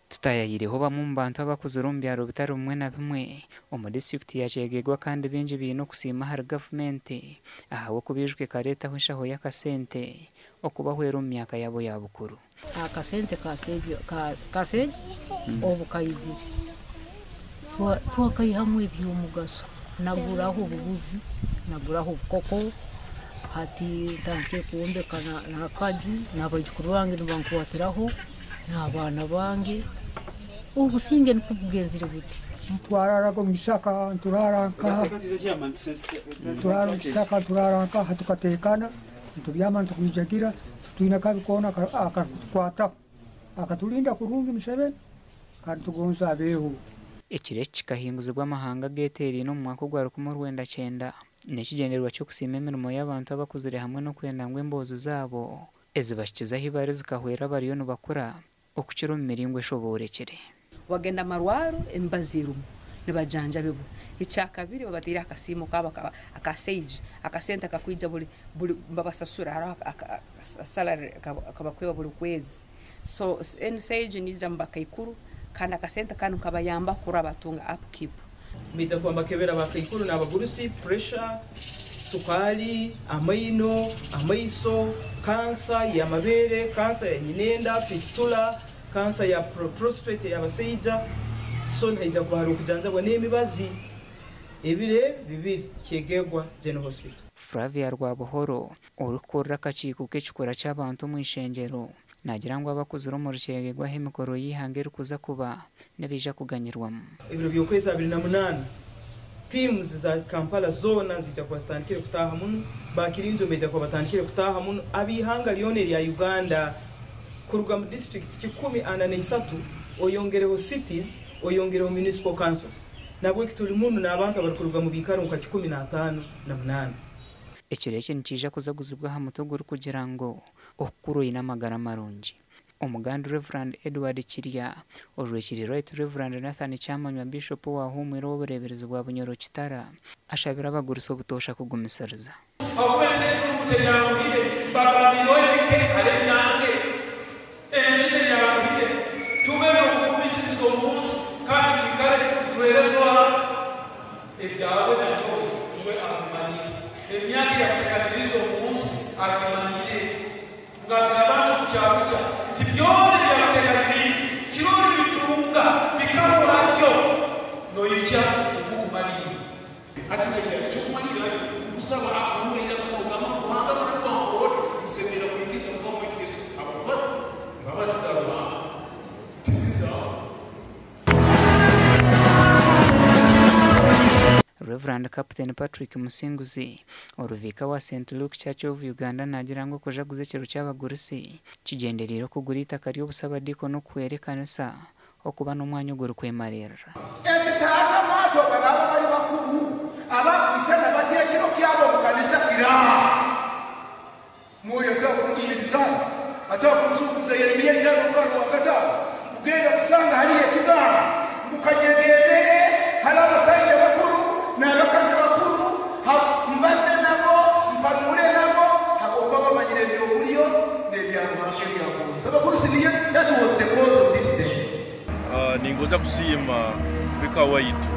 Tutayayireho bamwe omu bantu abakuzire omu byaro bitari bimwe na bimwe omu disiturikiti ya Kyegegwa kandi baingi baine okusiima ahari gavumenti ahabw'okuba ijuka ekareetaho enshaho y'akasente okubahwera omu myaka yaabo ya bukuru. Akasente ka sente obu kaizire twakaihamu eby'omugasho, naguraho obubuzi, naguraho obukoko, hati ntandikire kwombeka n'akaju, n'abaijukuru bange nibankwatiraho. N'abaana bange, obusinge nikwo bugenzire buti. Twararaga omu kisaka nituraara nkaha, turaara omu kisaka turaara nkaha tukateekana, nitubyama nitukwijagira titwine kabi koona akarikutukwataho. Akaturinda kurungi Museveni kandi nitugonza abeho. Ekiro eki kikahinguzibwa amahanga ageteeraine omu mwaka ogwa 1900 n'ekigyendererwa ky'okusiima emirimo y'abantu abakuzire hamwe n'okwenda ngu emboozi zaabo Ezibahikize ahi bari zikahwera abariyo nibakura okukira omu miringo eshoboorekire. Wagenda amarwaro emibazi erimu nibajanjabibwa. Ekyakabiri babateire akasiimo kaabo aka sage, akasente akakwija buri buri nibabasasura hariho aka salary akabakuheebwa buri kwezi. So NSAGE neija omu bakaikuru kandi akasente kanu nikabayambaho kurora batunga upkeep. Nibaija kuba nibakebera abakaikuru n'abagurusi puresha, sukaali, amaino, amaiso, kansa y'amabeere, kansa ya nyinenda, fisitula, kansa ya prostate ey'abasaija. So nihaija kuba hariho okujanjabwa n'emibazi ebiro ebi bibiri Kyegegwa General Hospital. Flavia Rwabuhoro, orikukurira akakiiko k'ekikura ky'abantu omu ishengyero, naagira ngu abakuzire omu rukyegegwa ahu emikoro y'eihanga erikuza kuba nibaija kuganyirwamu. Ebiro by'okwezi 28, teams za Kampala zoona niziija kuba zitandikire kutaaha munu, ba Kirinjo nibaija kuba batandikire kutaaha munu, ab'eihanga ryona erya Uganda kuruga mu districts 143 oyongereho cities oyongereho municipal councils. Nahabweki turi munu n'abantu abarikuruga mu biikaro nka 158. Ekiro eki nikiija kuzaguzibwa aha mutwe ogurikugira ngu Okukura Oine Amagara Marungi. Omuganda Rev. Edward Kirya, ojwekiire Right Rev. Nathan Kyamanywa Bishop owahuumwire ow'obureeberezi bwa Bunyoro Kitara, ashabire abagurusi obutoosha kugumisiriza. Ahakuba ensi ei turimu teyanguhire, Mbagambirireho ebike hare ebyange. Ensi teyanguhire, tube n'okugumisiriza omu nsi kandi twikare nituheereza Ruhanga. Ebyawe na nyowe niwe abimanyire. Emyaka ei yakutekaniriize omu nsi agimanyire. Ngambira abantu omu kyaro kya nti byona ebi yakutekaniriize kiro oribitunga bikahorayo noija ogukumariire. Hati naija eky'okumanyira nkusaba akuhurre eiraka nogamba ngu Ruhanga kuri wankora oti nsemeriire kwikiriza Mukama waitu Yesu habwokuba embabazi za Ruhanga tizirizaho. Rev. Captain Patrick Musinguzi, oruviika wa St Luke Church of Uganda naagira ngu okujaguza ekiro ky'abagurusi kigyendereire okugura eitaka ry'obusabadiikoni okuhwera ekanisa okuba n'omwanya ogurikwemaririra. Eki taata maato baraaba bari bakuru abakwisana batya ekiro kyabo omu kanisa kiraa? Mwoyo atakunhumiriza, atakunsuubuza Yeremiya itaano omutwaro gwa kataano, kugenda kusanga haliyo ekigambo ngu kanyegendere hali abasaija bakuru n'abakazi bakuru, mbaze nabo, mpanuure nabo, habwokuba bamanyire eby'obulyo n'ebya Ruhanga ebi agonza. Abagurusi niyo that was the cause of this day. Ningonza kusiima Vicar waitu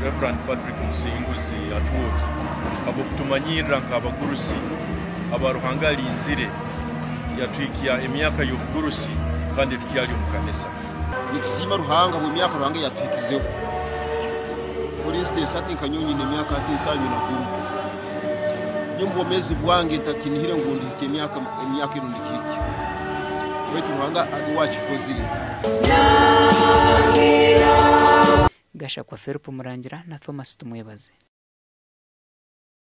Rev. Patrick Musinguzi Atwoki habw'okutumanyirra nk'abagurusi aba Ruhanga alinzire yatuhikya emyaka y'obugurusi kandi tukyali omu kanisa. Nitusiima Ruhanga habw'emyaka Ruhanga eyatuhikizeho. For instance hati nka nyowe nyine emyaka hati nsanju na gumu. Nyowe omu bwomeezi bwange ntakinihire ngu ndihikya emyaka emyaka enu ndihikya. Baitu Ruhanga nuwe akikozire. Gashakwa Philip Murangira na Thomas Tumwebaze.